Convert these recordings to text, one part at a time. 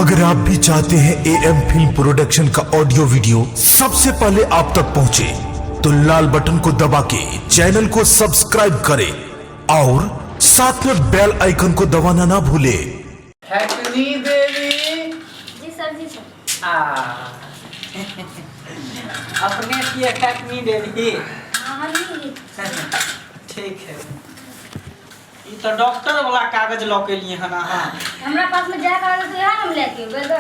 अगर आप भी चाहते हैं ए एम फिल्म प्रोडक्शन का ऑडियो वीडियो सबसे पहले आप तक पहुंचे, तो लाल बटन को दबा के चैनल को सब्सक्राइब करें और साथ में बेल आइकन को दबाना ना भूलें। फेकनी देवी। जी सर, जी सर। आ अपने किए फेकनी देवी? हाँ, हम ही। ठीक है, ई तऽ डॉक्टर वाला कागज लऽ के लिए हन अहाँ। हमरा पास में जाय कागज तो यहाँ हम लेके अयबै ग।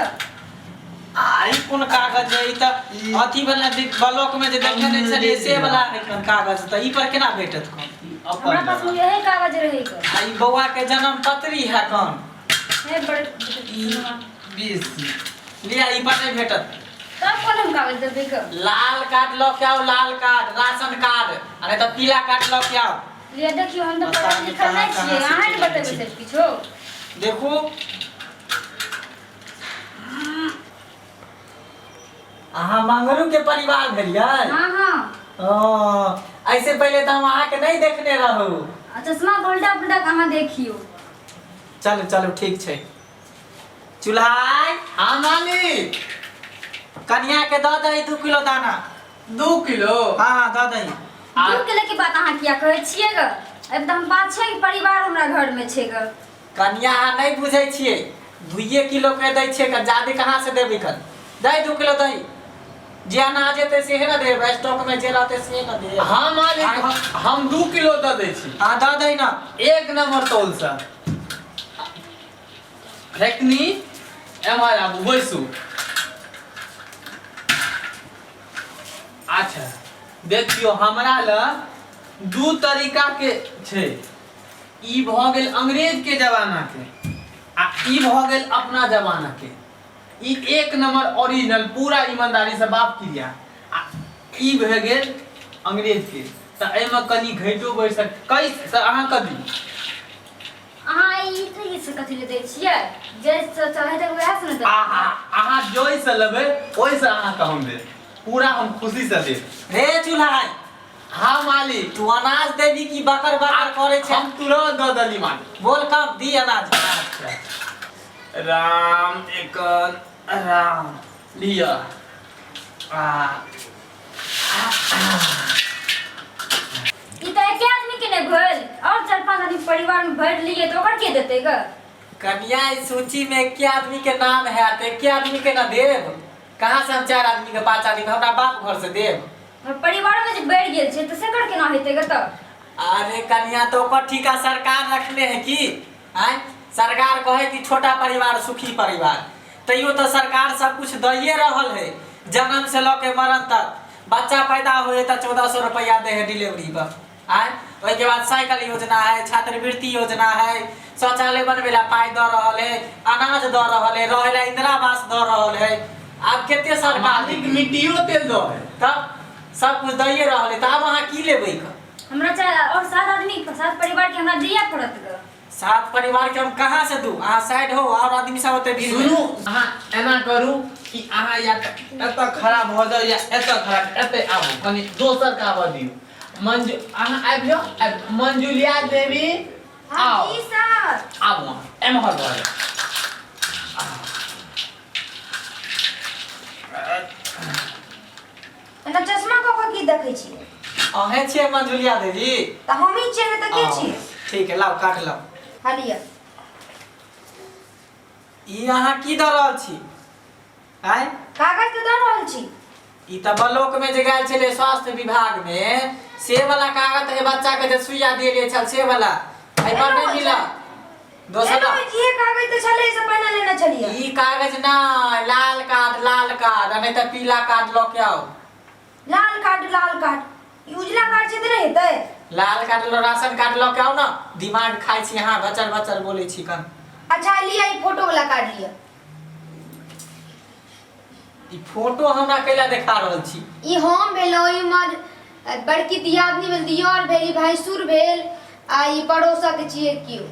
आ ई कोन कागज है? ई तऽ अथी वाला जे ब्लॉक में जे देखे नहि छलियै से वाला है कोन कागज? तऽ ई पर केना भेटत कोन? हमरा पास में यही कागज रहे ग। आ ई बौआ के जन्म पत्री है कोन? है बड़े। ई 20 लिया, ई पर नहि भेटत। तब कोन हम कागज देबै ग? लाल कार्ड लऽ के आउ, लाल कार्ड, राशन कार्ड, आ नहि तऽ पीला कार्ड लऽ के आउ। लिअ, देखियौ, हम तऽ पता पढ़ल नहि लिखल नहि कहाँ छियै, कहाँ से अहाँ ने केने बतेबै छी। सब किछो। देखू, अहाँ मंगरू के परिवार भेलियै? हाँ। ओ, ऐसे पहिले तऽ हम अहाँके नहि देखने रहू। आ चश्मा के उल्टा पुल्टा के अहाँ देखियौ। चलू चलू, ठीक छै। चूल्हाइ। हाँ मालिक। कनिया के दऽ दही 2 किलो दाना। 2 किलो? हाँ, दऽ दही। 2 किलो के बात अहाँ किया कहै छियै ग? अभी तऽ हम पाँच छः परिवार हमरा घर में छै ग। कनिया, अहाँ नहि बुझै छियै, 2 किलो के दै छियै कन, जादे कहाँ से देबै कन? दही 2 किलो दही, जे अनाज हेतै सेहे ने देब, स्टॉक में जे रहतै से ने देब। हाँ मालिक, हम 2 किलो दऽ दै छी। हाँ, दऽ दही ना। एक नंबर तौल से। फेकनी, एम्हर आबू, बैसू। अच्छा देखियौ, हमरा लग दू तरीका के छै। ई भऽ गेल अंग्रेज के जमाना के आ ई भऽ गेल अपना जमाना के। ई एक नंबर ओरिजिनल, पूरा ईमानदारी से बाप क्रिया, आ ई भऽ गेल अंग्रेज के, तऽ एहिमे कनि घैटो बढ़ि सक कै तऽ अहाँ कदी। अहाँ ई तऽ ई से कथी ले दै छियै? जे चाहे तऽ वएह से ने देबै। आहा, अहाँ जोइसँ लेबै ओहिसँ अहाँके हम देब, पूरा हम खुशीसँ देब। रे चूल्हाइ। हाँ मालिक। तू अनाज देबी कि बकर बकर करे छै? हम तुरंत दऽ देली मालिक। बोल कम दी अनाज। अच्छा, राम एकन राम, लिअ। आ ई तऽ एके आदमी के नहि भेल, और चारि पाँच आदमी परिवार में भरि लिए तऽ ओकर के देतै ग? कन्या, इस सूची में एके आदमी के नाम है तो एके आदमी के ना देब। कहाँ से हम चार आदमी के, पांच आदमी के, हमरा बाप घर से देब? और परिवार में जे बढ़ि गेल छै तऽ सेकर केना हेतै ग तऽ? अरे कन्या, तो ओकर ठीका सरकार रखने है की? आँय, सरकार कहे कि छोटा परिवार सुखी परिवार, तैयो तो सरकार सब कुछ दैये रहल है। जन्म से लऽ के मरण तक, बच्चा पैदा हुए तऽ 1400 रुपया दे है डिलीवरी पर। आँय, ओहिके बाद साइकिल योजना है, छात्रवृत्ति योजना है, शौचालय बनबै ला पाइ दऽ रहल है, अनाज दऽ रहल है, रहै ला इंदिरा आवास दऽ रहल है। आब कते सरकार मालिक, मिट्टियो तेल दऽ है। तब सब कुछ दैये रहल है, तऽ आब अहाँ की लेबै? हमरा चाहे और सात आदमी, सात परिवार के हमरा दिअ पड़त ग। सात परिवार के हम कहाँ से दू? अहाँ साइड हो, और आदमी सब होते भीड़ में। सुनू, अहाँ एना करू कि अहाँ या तऽ एतऽ खड़ा भऽ जाउ या एतऽ खड़ा, एतऽ आबू, कनि दोसर के आबऽ दियौ। मंजू, अहाँ आबि जाउ, आबि। मंजुलिया देवी। हाँ। आउ। जी सर। आबू, अहाँ एम्हर भऽ जाउ। एना चश्मा कऽ कऽ की देखै छियै? अहें छियै मंजुलिया देवी? तऽ हमही छियै ने, तऽ के छियै? ठीक है, लाउ, काट लाउ। हाँ, लिअ। ई अहाँ की दऽ रहल छी? आँय? कागज तऽ दऽ रहल छी। ई तऽ ब्लॉक में जे गेल छलै स्वास्थ्य विभाग में से वाला कागज है, बच्चा के जे सुइया देले छल से वाला। एहि पर नहि मिलत दोसर। एना ये कागज तऽ छलै, से पहिने लेने छलियै। ई कागज ना, लाल कार्ड, लाल कार्ड, आ नहि तऽ पीला कार्ड लऽ के आउ। लाल कार्ड, लाल कार्ड, ई उजला कार्ड छै तऽ नहि हेतै? लाल कार्ड ल, राशन कार्ड लऽ के आउ ने। दिमाग खाइ छी अहाँ, बचल बचल बोलै छी कन। अच्छा लिअ, ई फोटो वाला कार्ड लिअ। ई फोटो हमरा कैला देखा रहल छी? ई हम भेलहुँ, ई हमर बड़की दियादनी भेल, दियर भेल, ई भैंसुर भेल आ ई पड़ोसक छियै केओ।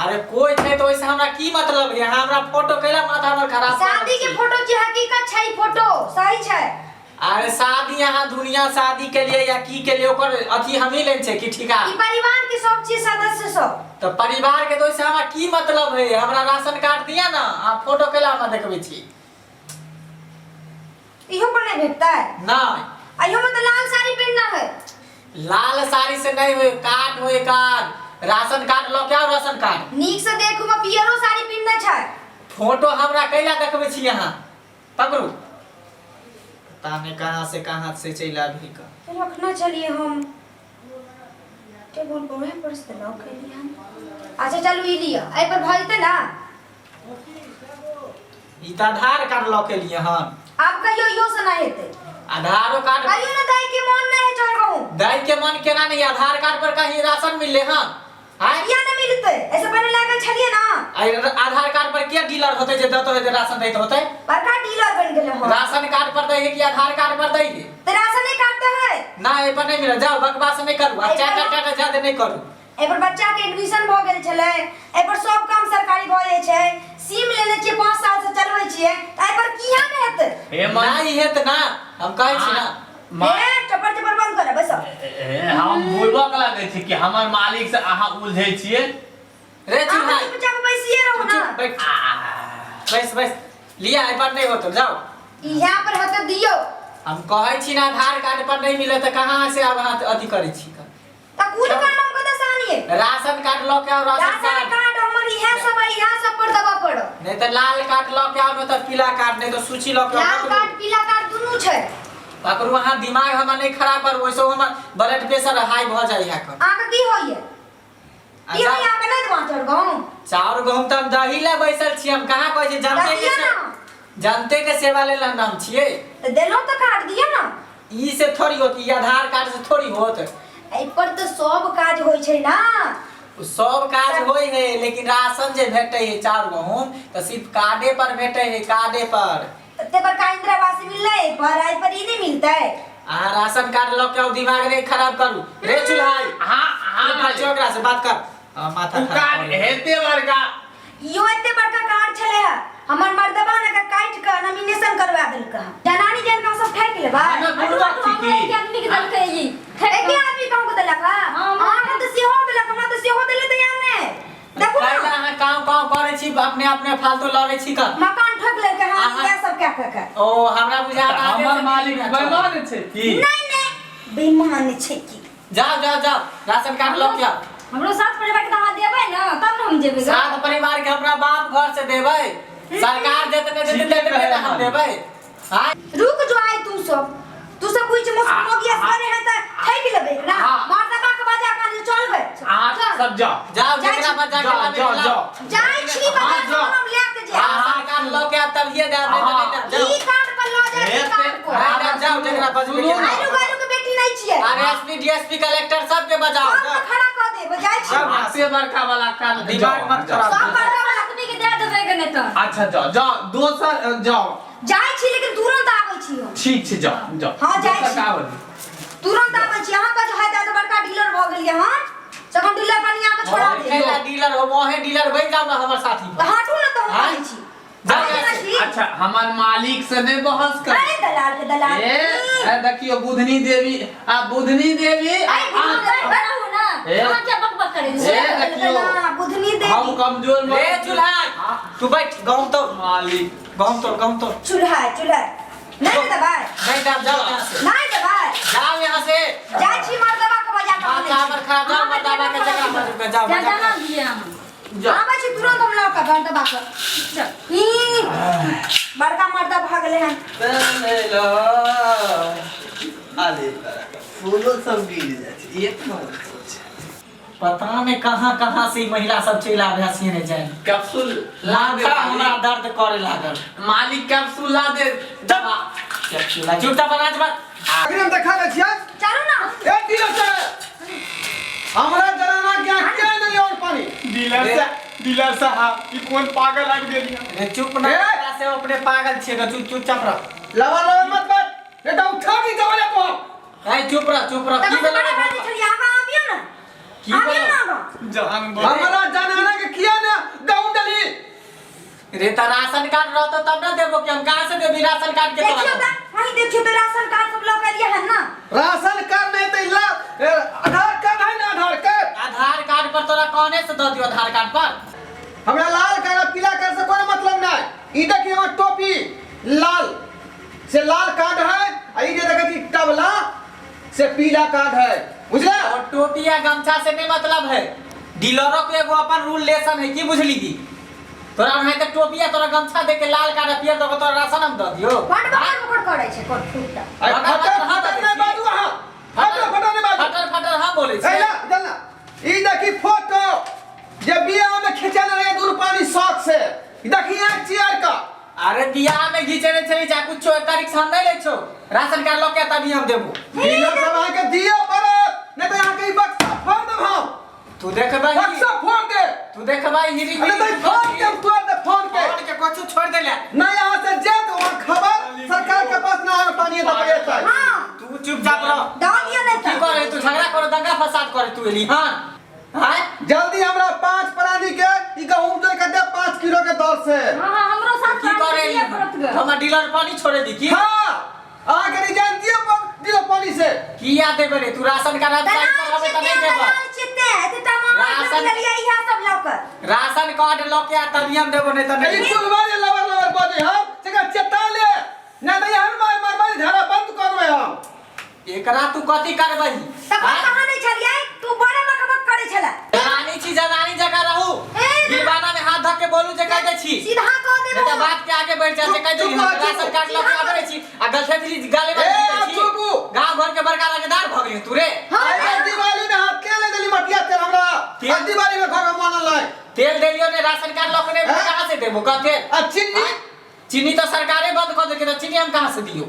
अरे कोई छै तऽ ओहिसँ हमरा की मतलब है? अहाँ हमरा फोटो कैला माथा पर खराब कर रहल शादी के छी? फोटो छै, हकीकत छै, ई फोटो सही छै। अरे शादी यहाँ दुनिया शादी के लिए या की के लिए ओकर अथी हमही लेन छै कि ठीका। ई परिवार के सब चीज सदस्य सब। तऽ परिवार के तो ओहिसँ हमरा की मतलब है? हमरा राशन कार्ड दिया ना, अहाँ फोटो कैला हमरा देखबै छी? इहो पर नहीं भेटतै? नहीं। आ इहो में तो लाल साड़ी पहिनना है। लाल साड़ी से नहीं होए, कार्ड होए कार्ड, राशन कार्ड लऽ के आउ, राशन कार्ड। नीक से देखू में पियरो साड़ी पहिनने छै। फोटो हमरा कैला देखबै छी अहाँ? पकड़ू, पता नहीं कहाँ से चलि आबी का। रखना चलिए हम टेबुल पर वह पर से लॉक कर लिया हम। अच्छा चलू ई लिअ, एहि पर भऽ जेतै ना। ई तऽ आधार कार्ड लऽ के लिए हन। आब कहियो इहो से ना हेतै। आधारो कार्ड कहियो ना दै के मन नहीं है चढ़ गहूँ। दै के मन केना नहीं? आधार कार्ड पर कहीं राशन मिलले हन? आय किया ना मिलतै? ऐसे पहले लागल छलियै ना। आय आधार कार्ड पर के डीलर होतै जे दतो होतै राशन दैत होतै? बड़का डीलर बन गेलै हन। राशन कार्ड पर दै है कि आधार कार्ड पर दै है? तऽ राशन नहीं काटते है ना, एहि पर नहीं मिलत। जाओ, बकवास नहीं करू आ चार चार टाटा ज्यादा नहीं करू। एहि पर बच्चा के एडमिशन भऽ गेल छलै, एहि पर सब काम सरकारी भऽ जाइ छै। सिम लेने छियै, 5 साल से चलबै छियै, तऽ एहि पर किया नहि हेतै? हे माँ। नहीं हेत ना, हम कहै छी ना। माँ। ए चपर चपर बंद कर बैस। ए, हम बुड़बक लगै छी कि हमर मालिक से अहाँ उलझै छियै? रे अहाँ चुप भाई, चुपचाप बैसिए रहू ना। चुप बैठ, बैस बैस लिया, एहि पर नहीं होतो, जाओ। यहाँ पर हेतै दियौ। हम कहै छी ना, आधार कार्ड पर नहीं मिले तऽ कहाँ से आब अहाँ अथी करै छी? तऽ कोन काम हम कतऽ से आनियै? राशन कार्ड लऽ के आउ, राशन राशन कार्ड। कार्ड हमर इएह सब है, इएह सब पर दबा पड़त। नहीं तऽ लाल कार्ड लऽ के आउ, नहीं तऽ पीला कार्ड, नहीं तऽ सूची लऽ के आउ। लाल पकड़ू। कार्ड पीला कार्ड दुनू छै। पकड़ू, अहाँ दिमाग हमर नहीं खराब करू, ओहिसँ हमर ब्लड प्रेशर हाई भऽ जाइ है। अहाँके की होइए? की होइए अहाँके? नहि देबा चाउर गहूँ? चाउर गहूँ तऽ हम दही लए बैसल छी। हम कहाँ कहै छी जनते के दिअ ना। जनते के सेवा लेल हम छियै। तऽ देलहुँ तऽ कार्ड दिअ ना। ई से थोड़ी होत, ई आधार कार्ड से थोड़ी होत। एहि पर तऽ सब काज होइ छै ना। उ सब काज होइ है, लेकिन राशन जे भेटै है चाउर गहूम, तऽ सिर्फ कार्डे पर भेटै है, कार्डे पर। एते बड़का इंदिरा आवास मिललै एहि पर, एहि पर ई नहि मिलतै? अहाँ राशन कार्ड लऽ के आउ, दिमाग नहि खराब करू। रे चुल्हाई। हाँ हाँ। तू भाई ओकरा से बात कर। हाँ, माथा उ खराब कार्ड कर। हेते बड़का। इहो एते बड़का कार्ड छलै है, हमर मर्दबा ने के काटि कऽ नॉमिनेशन करवा देलकै हन। जनानी जन के सब ठकि लेबै। हमे बुड़बक छी हमरा एक की? आदमी के देलकै ई। एके आदमी कहूँ के देलक हँ? हाँ। अहाँके तऽ सेहो देलक, हमरा तऽ सेहो देले तऽ नहि देखू काहे ना। अहाँ काँव काँव करै छी, अपने अपने फालतू लड़ै छी कऽ? मकान ठकि लेलकै हँ। अहाँ- इएह सब कए कऽ के। ओ हमरा बुझा हमर मालिक बेईमान छै की? नहि नहि, बेईमान छै की? जाओ जाओ जाओ, राशन कार्ड लऽ के आउ। हमरो सात परिवार के तऽ अहाँ देबै ने तब ने हम जेबै। सात परिवार के हमरा बाप घर से देबै? सरकार जितने देते ठीके तेतने कहै ने हम मालिक। देबै आँय? रुक जो आइ तू सब कुछ मोगिया करे है तऽ ठकि लेबै एकरा। हाँ। मर्दबा के बजा के चलबै। अहाँ सब जाओ। जाओ। जाइ जेकरा छी। बजा के जाओ, लाबै जाओ, के लाउ। जाओ। जाइ छी हाँ, बजा के जाओ। हम लए के जायब। राशन कार्ड लऽ के आब तभिए देब, नहीं तऽ नहीं देब। जाओ। ई कार्ड पर लऽ जाय, ई कार्ड पर। नहीं देब, जाओ जेकरा बजबे के सुनू ना। आइरू गाइरू के बेटी नहीं छियै। अरे एसपी डीएसपी कलेक्टर सबके बजाओ। सब के खड़ा कऽ देब, जाइ छी। जाओ। हाथे बड़का वाला कार्ड दिमाग जाओ, मत जाओ। खराब। सब बड़का वाला। आदमी के दे देबै के नहि तऽ। अच्छा जाओ जाओ, दोसर जाओ। जाइ छी लेकिन तुरंत आबै छी हम। ठीक छै, जाओ जाओ। हाँ, जाइ दोसर छी। का बोली? तुरंत आबै छी। अहाँ के जो है तऽ बड़का डीलर भऽ गेलियै हन, सगन डीलर बनी अहाँके छोड़ा और देब। कैला डीलर हो? मोहे डीलर बन जाओ ना हमर साथी। तऽ हटू ने तऽ हम हाँ? कहै छी। जाओ आबै यहाँ से। छी। अच्छा, हमर मालिक से नहीं बहस कर। अरे दलाल के दलाल। ए ए, देखियो बुधनी देवी आ बुधनी देवी। अरे बुधनी देवी। रहू ना। ए। अहाँ क्या बकबक करै ए, छियै? देखियो। ना, बुधनी हम देवी। कमजोर रे चूल्हा, तू बैठ, गहूम तो मालिक। गहूम तो, गहूम तो। चूल्हा है, चूल्हा है। नहीं ने देबै? नहीं दाम, जाओ यहाँ से। नहीं देबै? जाओ यहाँ से। जाइ छी मर्दबा के बजा के माथा आनै हमर छी। खराब, जाओ मर्दाबा के जकरा बजबे जाओ। जा बजा जाना के। दिए अहाँ। जाओ। आबै छी तुरंत हम लऽ के मर्दबा के। ई, बड़का मर्दा भऽ गेलै हन। अरे फूलो सब गिर जाइ छै, एक नंबर छै। पता नहीं कहाँ कहाँ से ई महिला सब चलि आबै है, से नहीं जाने। कैप्सूल ला दे। माथा हमरा मालिक। दर्द करे लागल। मालिक, कैप्सूल ला दे। दबा चुपचाप चुपचाप अनाज मत। अखन हम देखा दै छियै। चलू ना। ए डीलर साहब, हमरा जनाना के यहाँ के नहीं और पानी। डीलर साहब, डीलर साहब, ई कोन पागल आबि गेल यऽ? रे चुप ना। ए! एकरा से अपने पागल छियै ग, चुप चुपचाप रह। लवा लवा मत बात, नहीं तो उठा दी जवाले को। ए चुप रह, चुप रह। तखन की से भेलौ बड़ा रे? बाजै छलियै, आगाँ आबियौ ने। की आबियौ भेलौ? ने आगाँ। जान बच। हमरा जनाना के किया ने गहूं डली? रे त राशन कार्ड रहतो तब ना देबो, कि हम कहाँ से देबी राशन कार्ड के देखियौ तोरा? तऽ। अहीं देखियो तो राशन कार्ड सब लऽ के एलियै हन ना। राशन कार्ड नहीं तो ला आधार कार्ड है ना आधार कार्ड। आधार कार्ड पर तोरा कौने से दऽ दियो आधार कार्ड पर? हमरा लाल कार्ड आ पीला कार्ड से कोनो मतलब नहीं। ई देखिए हमर टोपी लाल से लाल कार्ड है आ ई जे देखै छी तबला से पीला कार्ड है, बुझला? और टोपी या गमछा से नहीं मतलब है, डीलरों के एगो अपन रूल लेसन है की बुझली की? तोरा नहीं तो टोपी या तोरा गमछा दे के लाल कार्ड पियर दे के तोरा राशन हम दऽ दियो। बड़ बकर बकर करै छै कोन फूटा। अरे फटर फटर फटर फटर नहीं बाजू अहाँ, फटर फटर नहीं बाजू। फटर फटर हम बोलै ए छी। ला चल ना, ई देखी फोटो जे बियाह में खिंचल रहे दूर पानी शौक से, ई देखी एक चेयर का। अरे बियाह में घिचेने छली जा कुछो एकर रिक्शा हम नहीं लै छौ, राशन कार्ड लऽ के तभी हम देबो। डीलर सब अहाँके दिअ पड़त, नहीं तो अहाँके ई बक्सा फोड़ देब हम। तू देखबै बक्सा फोड़ दे। तू देखबै हिरी अरे तो फोड़ दे, तोड़ दे फोन के। फोन के कछु छोड़ देले। नहीं यहाँ से जेत वहाँ खबर सरकार के पास ना और पानी तो पैसा। हां तू चुपचाप रह। दऽ दियौ नहीं की तऽ। करे तू? झगड़ा करे दंगा फसाद करे तू एली? हां हां जल्दी हमरा 5 प्राणी के ई गहूम जोड़ के दे 5 किलो के दर से। हाँ हाँ हमरो साथ की करे दिअ पड़त गे। हमरा डीलर पानी छोड़े दी की? हां अहाँ के रिजाइन दिअ पर डीलर पानी से। किया देबे रे तू? राशन कार्ड दलाल साइन करबे त छियै नहीं देबे। दलाल छियै एते टा मामा राशन- लेलियै इएह सब लऽ कऽ। राशन कार्ड लऽ के आ तभी हम देबो, नहीं त नहीं। ई सुनबा जे लवर लवर बजे हम सेकरा चेता ले, नहीं त एहन मार मारबै झाड़ा बंद करबै हम। एकरा तू कथी करबही? तखन कहाँ नहि छलियै तू? बड़े बकबक करै छलै। जनानी छी, जनानी जगह रहू। ए, दीवाना में हाथ धक के बोलू जे कह दै छी, सीधा कह नहीं त देबो। बात के आगे बढ़ जा जे कह दै। चुप रह, चुप। राशन कार्ड लऽ के आबै छी आ गलफेथरी गाले ए, में छी। चुप। गांव घर के बड़का लगेदार भऽ गेली तू रे। हाँ, अरे दिवाली में हाथ के ले देली मटिया तेल हमरा। तेल? आ दिवाली में घर में मानल नहीं। तेल देलियो ने, राशन कार्ड लऽ के नहीं हैं? कहाँ से देबो कह तेल? आ चीनी? चीनी तो सरकारे बंद कऽ देलकै तऽ चीनी हम कहाँ से दियौ?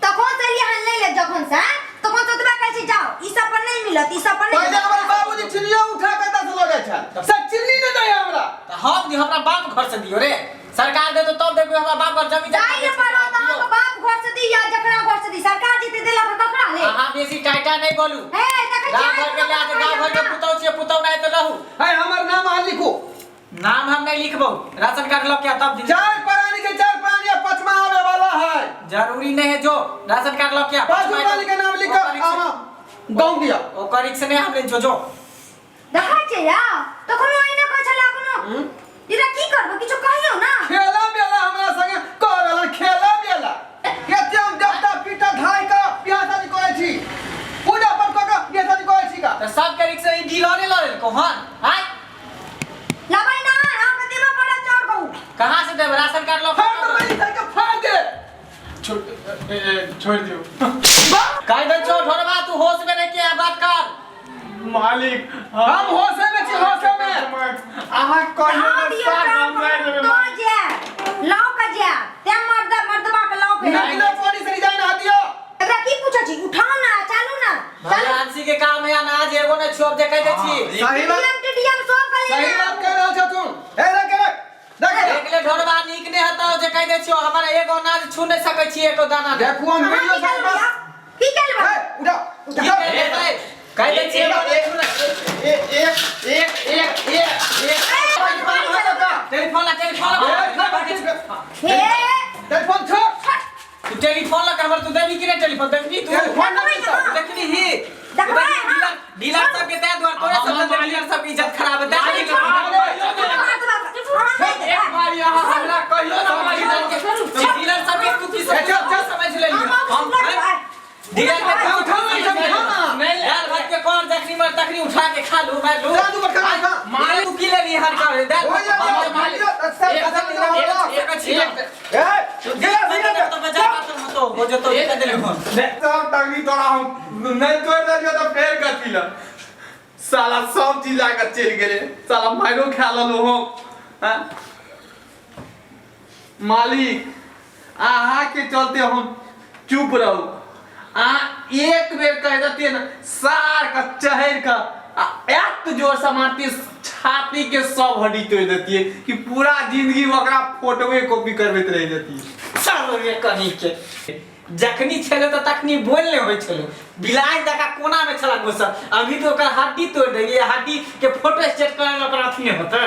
तखन से एलियै हन लै ले जखन से तखन से ओतबे कहै छी जाओ ई सब पर नहीं मिलत, ई सब पर नहीं पहिले मिलत। हमर बाबूजी चीनियो उठा के दस लऽ जाइ छल से चीनी नहि दैया हमरा। तऽ हम दियौ? हमरा बाप घर से दियौ रे? सरकार देतो तब देबो, हमरा बाप घर जमीन जाइ ले पड़त अहाँके बाप घर से दी या जकरा घर से दी, सरकार जीते देलक तऽ तकरा ले। अहाँ बेसी टाइटा नहीं बोलू। हे देखै गाँव छियै। घर के ले आके गाँव घर के पुतहु छियै, पुतहु नहीं तऽ रहू। है हमर नाम अहाँ लिखू। नाम हम नहीं लिखबो, राशन कार्ड लऽ के आ तब दियौ। 4 प्राणी के 4 प्राणी आ पचमा आवे वाला है। जरूरी नहीं है जो राशन कार्ड लऽ के आ। 5 प्राणी के नाम लिख के आमा गाँव दिया। ओकर रिक्स नहीं हम जो जो देखै छियै या तखनो अहिना कहै छलै अखनो। इरा की करबै किछु कहियौ ना। खेला बेला हमरा संगे कह रहल खेला बेला एते हम देवता पीटा धाय के बियाह शादी करै छी, पूजा पाठ कऽ के बियाह शादी करै छी का? तऽ सबके रिक्स ई डीलरे लऽ लेलको हन आय। लबै ना अहाँके देबऽ पड़त चाउर गहूम। कहाँ से देब राशन कार्ड लऽ फाड़ दे बड़ी के फाड़ दे। छोड़ छोड़ दियो। कह दे छो ढोरबा, तू होश में नहीं के बात कर। मालिक हम होशे में छी, होशे में। अहाँ कहियो दऽ ने दियौ साग चाउर हम नहि गहूम देबै तो मालिक। जायब लऽ कऽ जायब तें मर्द मर्दबा के लऽ के बिना बिना पानी से रिजाइन अहाँ दियौ। एकरा की पूछै छी? उठाउ ना चालू ना चालू। भगवान के काम है अनाज एगो ने छोप दे कह दे छी। सही बात। टीडीएम टीडीएम सब के सही लेना। बात कह रहल छौ तू। ए रख रख देख देख ले ढोरबा, नीक नहि हेतौ जे कह दे छियो, हमरा एगो अनाज छू नहीं सकै छी एगो दाना नहि। देखू हम अहाँ वीडियो की सब करबै बस आब? की करबै? ए उठा की उठा। कह देबै? कह दे छियै एगो अनाज छू नहि। एक एक एक एक एक एक टेलीफोन ला, टेलीफोन ला। हे टेलीफोन छोड़। तू टेलीफोन ला हमर तू देबी कि नहीं टेलीफोन देखबी तू? टेलीफोन नहीं देखबै देतौ। देखबी ही। देखबै, हाँ। डीलर सब के तै द्वार तोरे सब के डीलर सब के इज्जत खराब है तै। एक बार यहाँ हमरा कहियो ना मालिक। डीलर सब के तू की समझ लेली? हम डीलर के उठा, उठा, उठा, उठा। नहीं दाल भात के कौन जखनी मर तखनी उठा के खा लू मैं लू। जा तू बटका खा। मालिक तू की लेली हर कर दाल हो भात जा, के जा, मालिक। जा, एक एक, एक अच्छी एक ए गेला तो से बजा बात तो हो जो तो ये दे फोन। सब तंगी तोरा हम नहीं तोड़ देलियो तऽ फेर कथी ल साला सब चीज लाके चलि गेलै, साला माइरो खा लेलहुँ हम। हाँ? मालिक अहाँके चलते हम चुप रहू, अहाँ एक बेर कहि देतियै ने सार के चढ़ि कऽ आ एत जोर से मारतियै छाती के सब हड्डी तोड़ि देतियै कि पूरा जिंदगी ओकरा फोटोए कॉपी करबैत रहि जतियै। चलो रे कहीं के जखनी छलै तऽ तखनी बोल नहि होइ छलै, बिलाइ जकाँ कोना मे छला घुसल, अभी तो ओकर हड्डी तोड़ि देलियै, हड्डी के फोटो स्टेट करै लए ओकर अथी नहि होतै।